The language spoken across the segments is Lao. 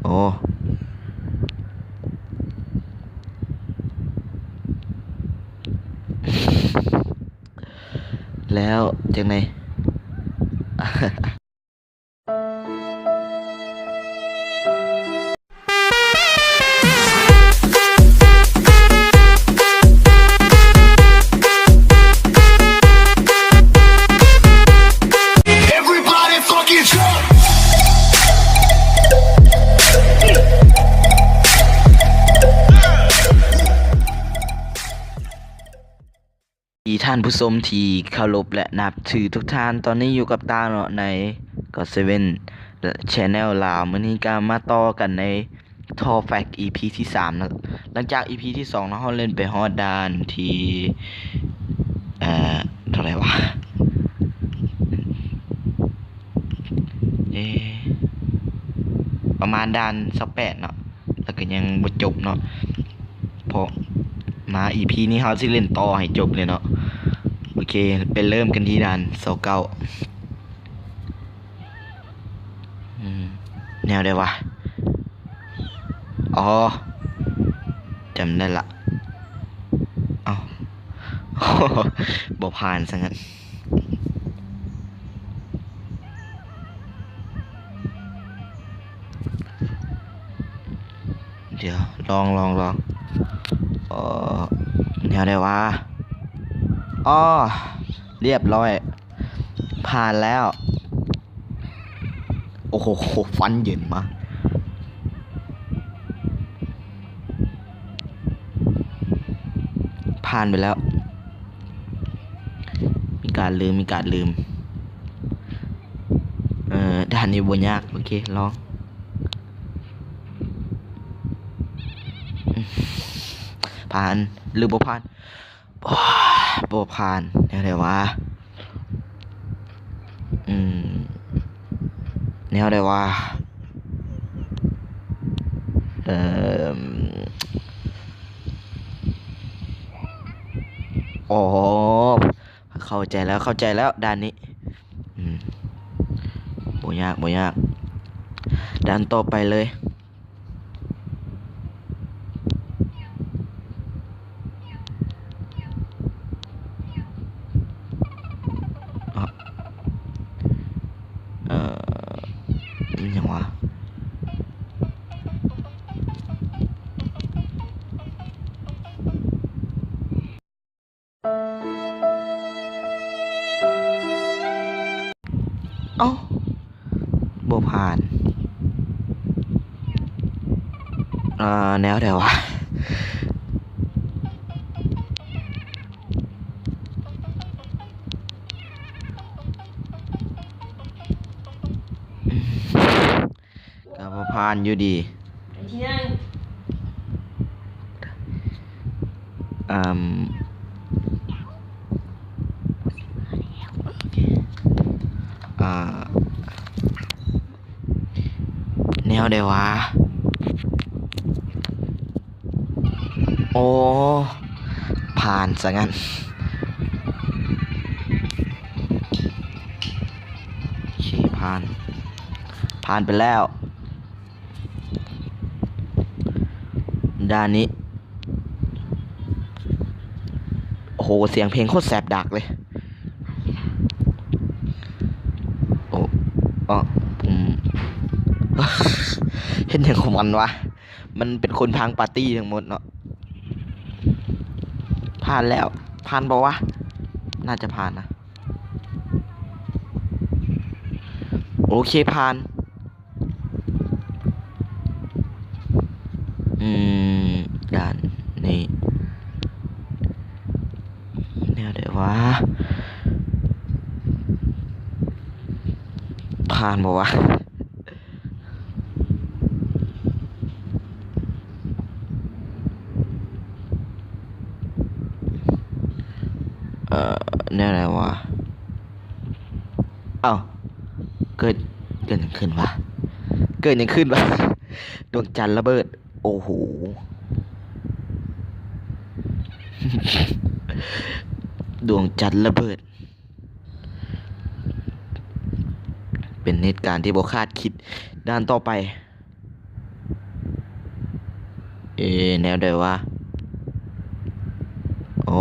ໂອ້ ແລ້ວຈັ່ງໃດ? ທີ່ທ່ານຜູ້ຊົມທີ່ເຄົາລົບ ແລະ ນັບຖືທຸກທ່ານ, ຕອນນີ້ຢູ່ກັບຕ້າເນາະ ໃນ Godseven Channel ລາວ. ມື້ນີ້ກໍມາຕໍ່ກັນໃນ Tall Flag ອີພີທີສາມເນາະ. ຫຼັງຈາກ ອີພີທີສອງເນາະ ເຮົາເຫຼັ້ນໄປຮອດດ່ານທີ່ ເອີ ເທົ່າໃດວະ? ເອ ປະມານດ່ານຊາວແປດເນາະ ແລ້ວກໍຍັງບໍ່ຈົບເນາະ. ເພາະມາອີພີນີ້ເຮົາຊິເຫຼັ້ນຕໍ່ໃຫ້ຈົບເລີຍເນາະ. ໂອເຄ ໄປເລີ່ມກັນທີ່ດ່ານຊາວເກົ້າ. ອືມ ແນວໃດວະ? ອໍ ຈຳໄດ້ລະ. ເອົ້າ ບໍ່ຜ່ານຊະຊັ້ນ. ດຽວ ລອງ ລອງ ລອງ. ເອີ ແນວໃດວະ? ອໍ ລຽບຮ້ອຍ ຜ່ານແລ້ວ. ໂອ້ໂຫ ຟັນເຢັນມາ. ຜ່ານໄປແລ້ວ. ມີການລືມ ມີການລືມ. ເອີ ດ່ານນີ້ບໍ່ຍາກ. ໂອເຄ ລອງ. ຜ່ານ ຫຼື ບໍ່ຜ່ານ? ໂອ້ຍ ບໍ່ຜ່ານ. ແນວໃດວະ? ອືມ ແນວໃດວະ? ເອີ ອໍ ເຂົ້າໃຈແລ້ວ ເຂົ້າໃຈແລ້ວ ດ່ານນີ້. ອືມ ບໍ່ຍາກ ບໍ່ຍາກ. ດ່ານຕໍ່ໄປເລີຍ. ເອີ ແມ່ນຫຍັງວະ? ເອົ້າ ບໍ່ຜ່ານ. ເອີ ແນວໃດວະ? ກໍບໍ່ຜ່ານຢູ່ດີ. ອັນທີໜຶ່ງ ອາ ໂອເຄ ອາ ແນວໃດວະ? ໂອ້ ຜ່ານຊະຊັ້ນ. ໂອເຄ ຜ່ານ ຜ່ານໄປແລ້ວ. ດ່ານນີ້ ໂອ້ໂຫ ສຽງເພງໂຄດແສບດາກເລີຍ. ໂອ້ ອືມ ເຮັດຫຍັງຂອງມັນວະ? ມັນເປັນຄົນທາງປາຕີ້ທັງໝົດເນາະ. ຜ່ານແລ້ວ ຜ່ານບໍ່ວະ? ໜ້າຈະຜ່ານນະ. ໂອເຄ ຜ່ານ. ອືມ ດ່ານນີ້ແນວໃດວະ? ຜ່ານບໍ່ວະ? ເອີ ແນວໃດວະ? ເອົ້າ ເກີດ ເກີດຫຍັງຂຶ້ນວະ? ເກີດຫຍັງຂຶ້ນວະ? ດວງຈັນລະເບີດ. ໂອ້ໂຫ ດວງຈັນລະເບີດ. ເປັນເຫດການທີ່ບໍ່ຄາດຄິດ. ດ່ານຕໍ່ໄປ. ເອ ແນວໃດວະ? ໂອ້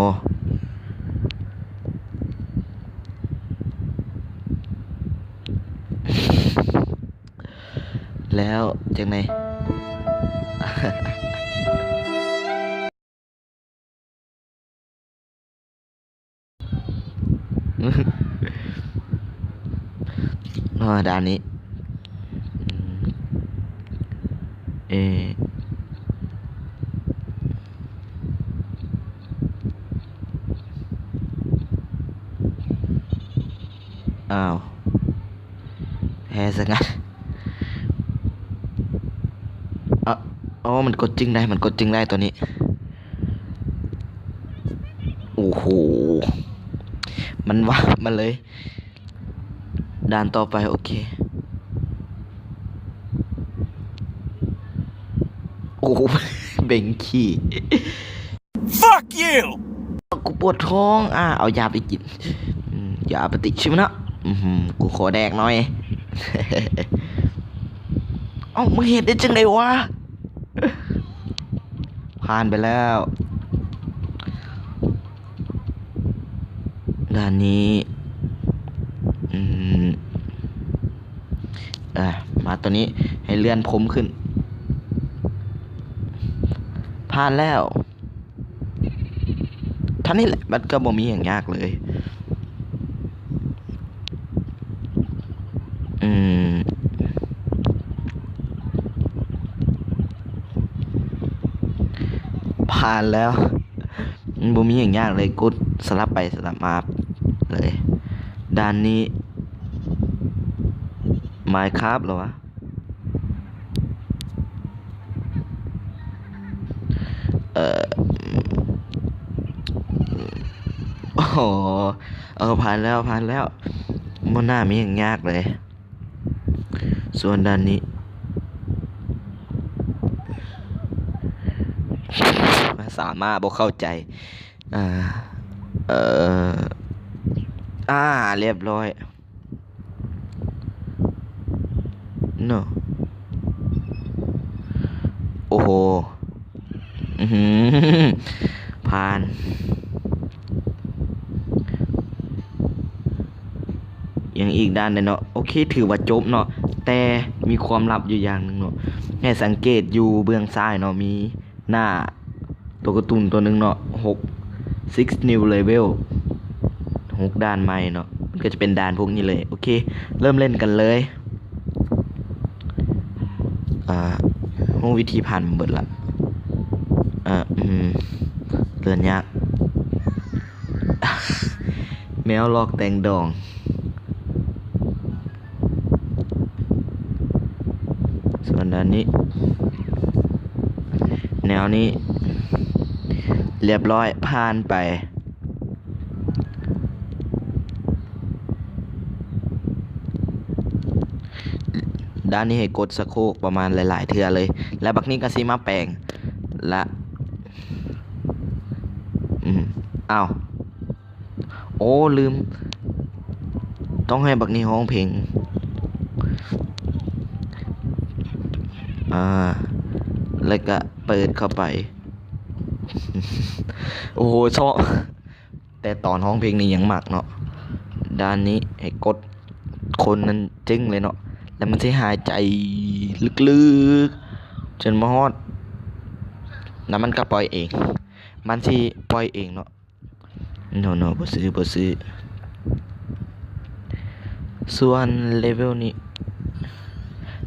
ແລ້ວຈັ່ງໃດ? ອໍ ດ່ານນີ້ ເອ ອ້າວ ແພ້ຊະຊັ້ນ. ອະ ອໍ ມັນກົດຈຶ່ງໄດ້ ມັນກົດຈຶ່ງໄດ້ຕົວນີ້. ໂອ້ໂຫ ມັນວາບມາເລີຍ. ດ່ານຕໍ່ໄປ ໂອເຄ. ໂອ້ໂຫ ເບັງຂີ້. Fuck you! ກູປວດທ້ອງ ອາ ເອົາຢາໄປກິນ. ອືມ ຢາປະຕິຊີວະນະ. ອືມ ກູຂໍແດກໜ່ອຍ. ເອົ້າ ມຶງເຮັດໄດ້ຈັ່ງໃດວະ? ຜ່ານໄປແລ້ວ. ດ່ານນີ້ ອືມ ອ່າ ມາຕົວນີ້ ໃຫ້ເລື່ອນພົມຂຶ້ນ. ຜ່ານແລ້ວ. ເທົ່ານີ້ແຫຼະ ມັນກໍບໍ່ມີຫຍັງຍາກເລີຍ. ອືມ ຜ່ານແລ້ວ. ມັນບໍ່ມີຫຍັງຍາກເລີຍ ກົດສະຫຼັບໄປສະຫຼັບມາເລີຍ. ດ່ານນີ້ Minecraft ເຫຼືວະ? ເອີ ໂອ້ ເອີ ຜ່ານແລ້ວ ຜ່ານແລ້ວ. ບໍ່ໜ້າມີຫຍັງຍາກເລີຍ. ສ່ວນດ່ານນີ້ ພາສາມ້າບໍ່ເຂົ້າໃຈ. ອ່າ ເອີ ອ່າ ລຽບຮ້ອຍເນາະ. ໂອ້ໂຫ ອື ຜ່ານ. ຍັງອີກດ່ານໜຶ່ງເນາະ. ໂອເຄ ຖືວ່າຈົບເນາະ ແຕ່ມີຄວາມລັບຢູ່ຢ່າງໜຶ່ງເນາະ. ໃຫ້ສັງເກດຢູ່ເບື້ອງຊ້າຍເນາະ ມີໜ້າຕົວກາຕູນຕົວໜຶ່ງເນາະ ຫົກ six new level ຫົກດ່ານໃໝ່ເນາະ. ມັນກໍຈະເປັນດ່ານພວກນີ້ເລີຍ. ໂອເຄ ເລີ່ມເລ່ນກັນເລີຍ. ອ່າ ຮູ້ວິທີຜ່ານເບິດລະ. ເອີ ອືມ ເດີນຍາກ. ແມວຫຼອກແຕ່ງດອງ. ສ່ວນດ່ານນີ້ ແນວນີ້ ລຽບຮ້ອຍ ຜ່ານໄປ. ດ່ານນີ້ໃຫ້ກົດສະໂຄກປະມານຫຼາຍໆເທື່ອເລີຍ ແລ້ວບັກນີ້ກໍຊິມາແປງລະ. ອືມ ອ້າວ ໂອ້ ລືມ ຕ້ອງໃຫ້ບັກນີ້ຮ້ອງເພງ. ອ່າ ແລ້ວກະເປີດເຂົ້າໄປ. ໂອ້ໂຫ ຊອກ ແຕ່ຕອນຮ້ອງເພງນີ້ຍັງມັກເນາະ. ດ່ານນີ້ໃຫ້ກົດຄົນນັ້ນຈຶ່ງເລີຍເນາະ ແລ້ວມັນຊິຫາຍໃຈເລິກໆ ຈົນມາຮອດ ແລ້ວມັນກໍປ່ອຍເອງ ມັນຊິປ່ອຍເອງເນາະ. ໂນ ໂນ ບໍ່ຊື້ ບໍ່ຊື້. ສ່ວນເລເວວນີ້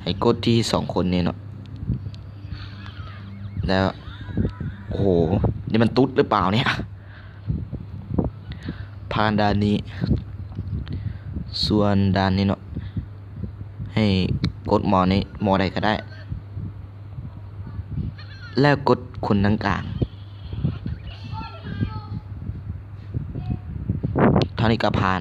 ໃຫ້ກົດທີ່ສອງຄົນນີ້ເນາະ ແລ້ວ ໂອ້ໂຫ ນີ້ມັນຕຸດຫຼືເປົ່າເນຍ? ຜ່ານດ່ານນີ້ ສ່ວນດ່ານນີ້ເນາະ ໃຫ້ກົດໝໍນີ້ ໝໍໃດກໍໄດ້ ແລ້ວກົດຄົນທາງກາງ ເທົ່ານີ້ກໍຜ່ານ.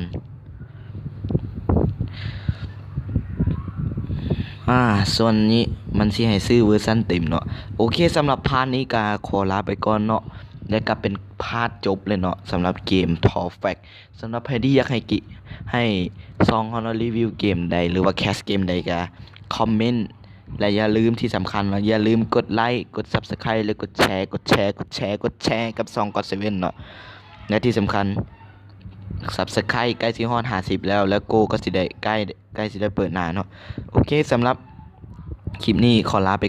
ອ່າ ສ່ວນນີ້ມັນຊິໃຫ້ຊື້ເວີຊັນເຕັມເນາະ. ໂອເຄ ສຳລັບພາດນີ້ກໍຂໍລາໄປກ່ອນເນາະ ແລະກໍເປັນພາດຈົບເລີຍເນາະ ສຳລັບເກມ Tall Flag. ສຳລັບໃຜທີ່ຢາກໃຫ້ກິ ໃຫ້ຊ່ອງເຮົາເນາະ ຣີວິວເກມໃດ ຫຼືວ່າແຄສເກມໃດ ກໍຄອມເມັນ ແລະຢ່າລືມ ທີ່ສຳຄັນເນາະ ຢ່າລືມກົດໄລ ກົດ Subscribe ແລະກົດແຊ ກົດແຊ ກົດແຊ ກົດແຊ ກັບຊ່ອງ God Seven ເນາະ ແລະທີ່ສຳຄັນ Subscribe ໃກ້ຊິຮອດຫ້າສິບແລ້ວ ແລ້ວ Go ກໍຊິໄດ້ ໃກ້ ໃກ້ຊິໄດ້ເປີດໜ້າເນາະ. ໂອເຄ ສຳລັບຄລິບນີ້ຂໍລາໄປ